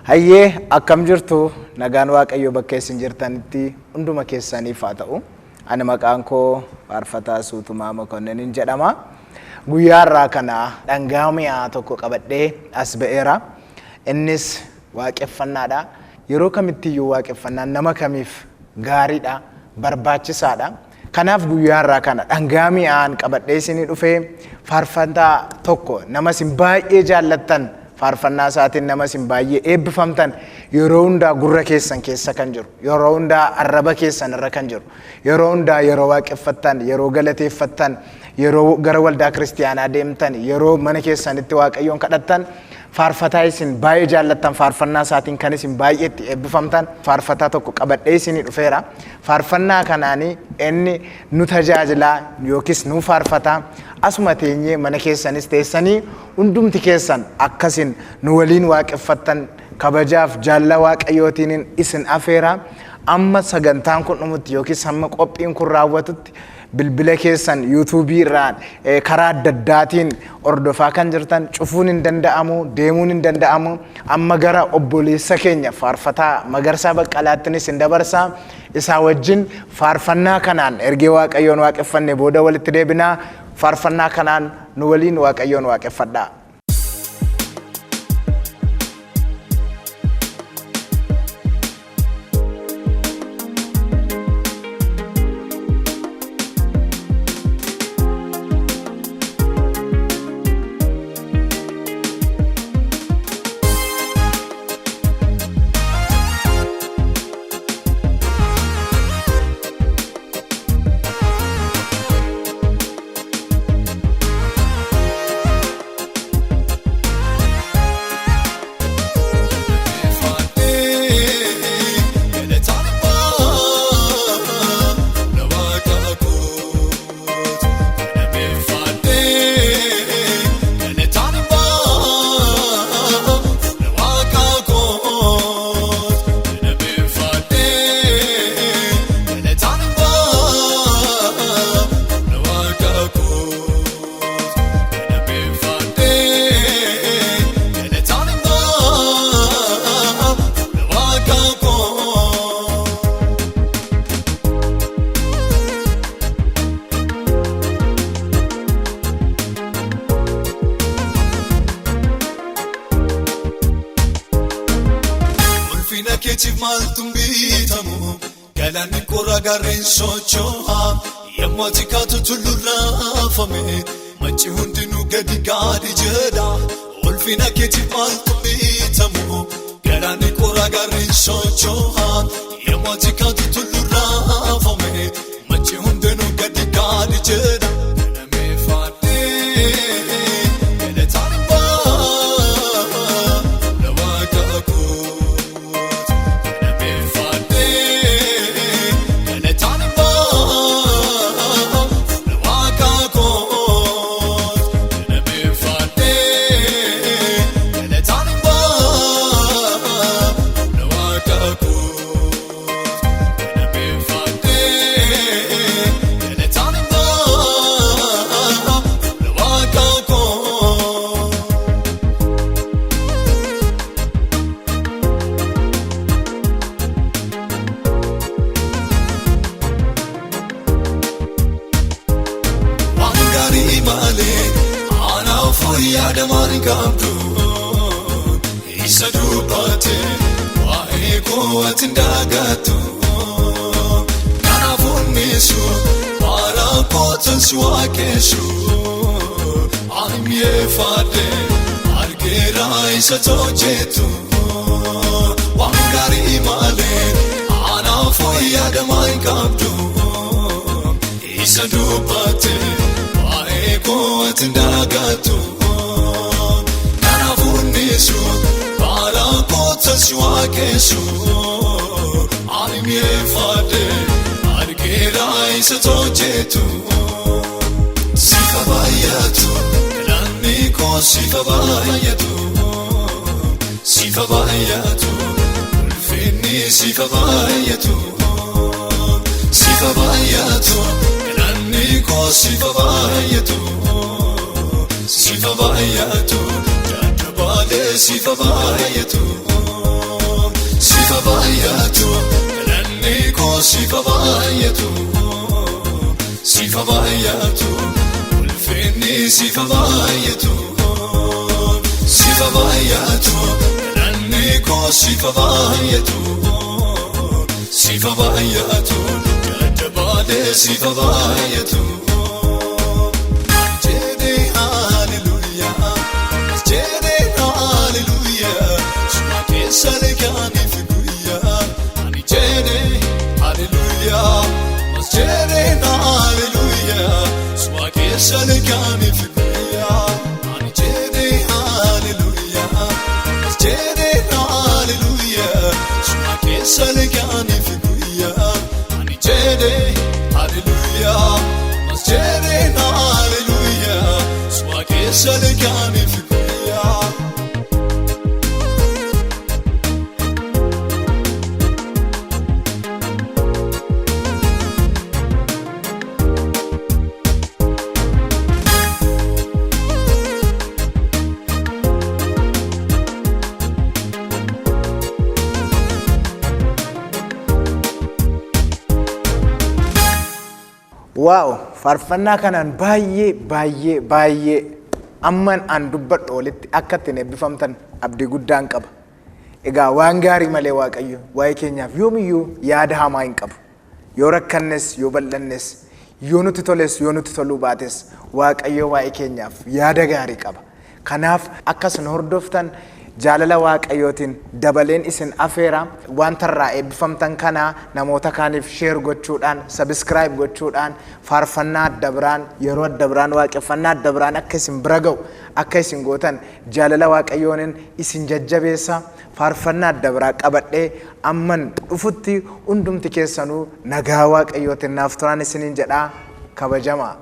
Hayyee, akkam jirtu? Nagaan Waaqayyoo bakka isin jirtanitti hunduma keessaniif haa ta'u. Ani maqaan koo Faarfataa Suutumaa Mokonnenin jedhama. Guyyaa irraa kana dhangaa mi'aa tokko qabadhee as ba'eera. Innis waaqeffannaadha. Yeroo kamittiyyuu waaqeffannaan nama kamiif gaariidha, barbaachisaadha. Kanaaf guyyaa irraa kana dhangaa mi'aan qabadhee isinii dhufee, faarfataa tokko nama isin baay'ee jaallattan, faarfannaa isaatiin nama isin baay'ee eebbifamtan, yeroo hundaa gurra keessan keessa kan jiru, yeroo hundaa arraba keessan irra kan jiru, yeroo hundaa yeroo waaqeffattan, yeroo galateeffattan, yeroo gara waldaa kiristiyaanaa deemtan, yeroo mana keessanitti Waaqayyoon kadhattan, faarfataa isin baay'ee jaallattan, faarfannaa isaatiin kan isin baay'ee itti eebbifamtan, faarfataa tokko qabadhee isinii dhufeera. Faarfannaa kanaanii inni nu tajaajilaa yookiis nu faarfataa. Asuma teenyee mana keessanis teessanii hundumti keessan akkasin nu waliin waaqeffattan kabajaaf jaalla Waaqayyootiin isin afeera. Amma sagantaan kun dhumutti yookiis hamma qophiin kun raawwatutti bilbila keessan yuutuubii irraan karaa adda addaatiin hordofaa kan jirtan cufuun hin danda'amu, deemuun hin danda'amu. Amma gara obboleessa keenya Faarfataa Magarsaa Baqqalaattinis hin dabarsaa. Isaa wajjin faarfannaa kanaan ergee Waaqayyoon waaqeffanne booda walitti deebinaa. Faarfannaa kanaan nu waliin Waaqayyoon waaqeffadhaa. Ulfina keetiif maaltu hin bitamu? Galaanni qorra, gaarreen socho'a. Yemmuu ati kaatu tulluun raafame. Macci hundinuu gadi gaadi jedha. Ulfina keetiif maaltu hin bitamu? Galaanni qorra, gaarreen socho'a. Yemmuu ati kaatu tulluun raafame. Macci hundinuu gadi gaadi jedha. Galameeffadhee galataan ba'a fuula Waaqa kooti. Galameeffadhee galataan ba'a fuula Waaqa kooti. Galameeffadhee galataan ba'a fuula Waaqa kooti. Galameeffadhee galataan ba'a fuula Waaqa kooti. Waan gaarii malee anaaf yaadamaan qabdu. Isa dubbate waa'ee koo ati hin dagattu. Kanaaf hunnisu bara kootan si waaqessu. Ani mi'eeffadhe argeera isa hojjetu. Waan gaarii malee anaaf yaadamaan qabdu. Isa dubbate waa'ee koo ati hin dagattu. Kanaaf hunnisu bara kootan si waaqessu. Ani mi'eeffadhe argeera isa hojjetu. Sifa baay'atu galanni koo, sifa baay'atu. Sifa baay'atu ulfinni, sifa baay'atu. Sifa baay'atu galanni koo, sifa baay'atu. Sifa baay'atu jajjabaalee. sifa baay'atu, sifa baay'atu, galanni koo sifa baay'atu, sifa baay'atu, ulfinni sifa baay'atu, sifa baay'atu, galanni koo sifa baay'atu, sifa baay'atu, jajjabaadhee sifa baay'atu. Jedhee hallelujah, jedhee hallelujah, suma keessa leekaaniif guyyaa. Ani jedhee hallelujah, mas jedhee hallelujah, suma keessa leekaaniif guyyaa. Ani jedhee hallelujah, mas jedhee hallelujah, suma keessa leekaaniif guyyaa. Ani jedhee hallelujah, mas jedhee hallelujah, suma keessa leekaaniif guyyaa. Waaw, faarfannaa kanaan baay'ee baay'ee baay'ee amman an dubbadhu olitti akka ittiin eebbifamtan abdii guddaan qaba. Egaa waan gaarii malee Waaqayyo waa'ee keenyaaf yoomiyyuu yaada hamaa hin qabu. Yoo rakkannes, yoo bal'annes, yoo nutti toles, yoo nutti toluu baates, Waaqayyo waa'ee keenyaaf yaada gaarii qaba. Kanaaf akka isin hordoftan jaalala Waaqayyootiin dabaleen isin afeera. Wanta irraa eebbifamtan kanaa namoota kaaniif share gochuudhaan, subscribe gochuudhaan, faarfannaa adda biraan, yeroo adda biraan, waaqeffannaa adda biraan akka isin bira ga'u akka isin gootan jaalala Waaqayyoonin isin jajjabeessa. Faarfannaa adda biraa qabadhee amman dhufutti hundumti keessanuu nagaa Waaqayyootiin naaf turaan isiniin jedhaa. Kabajamaa.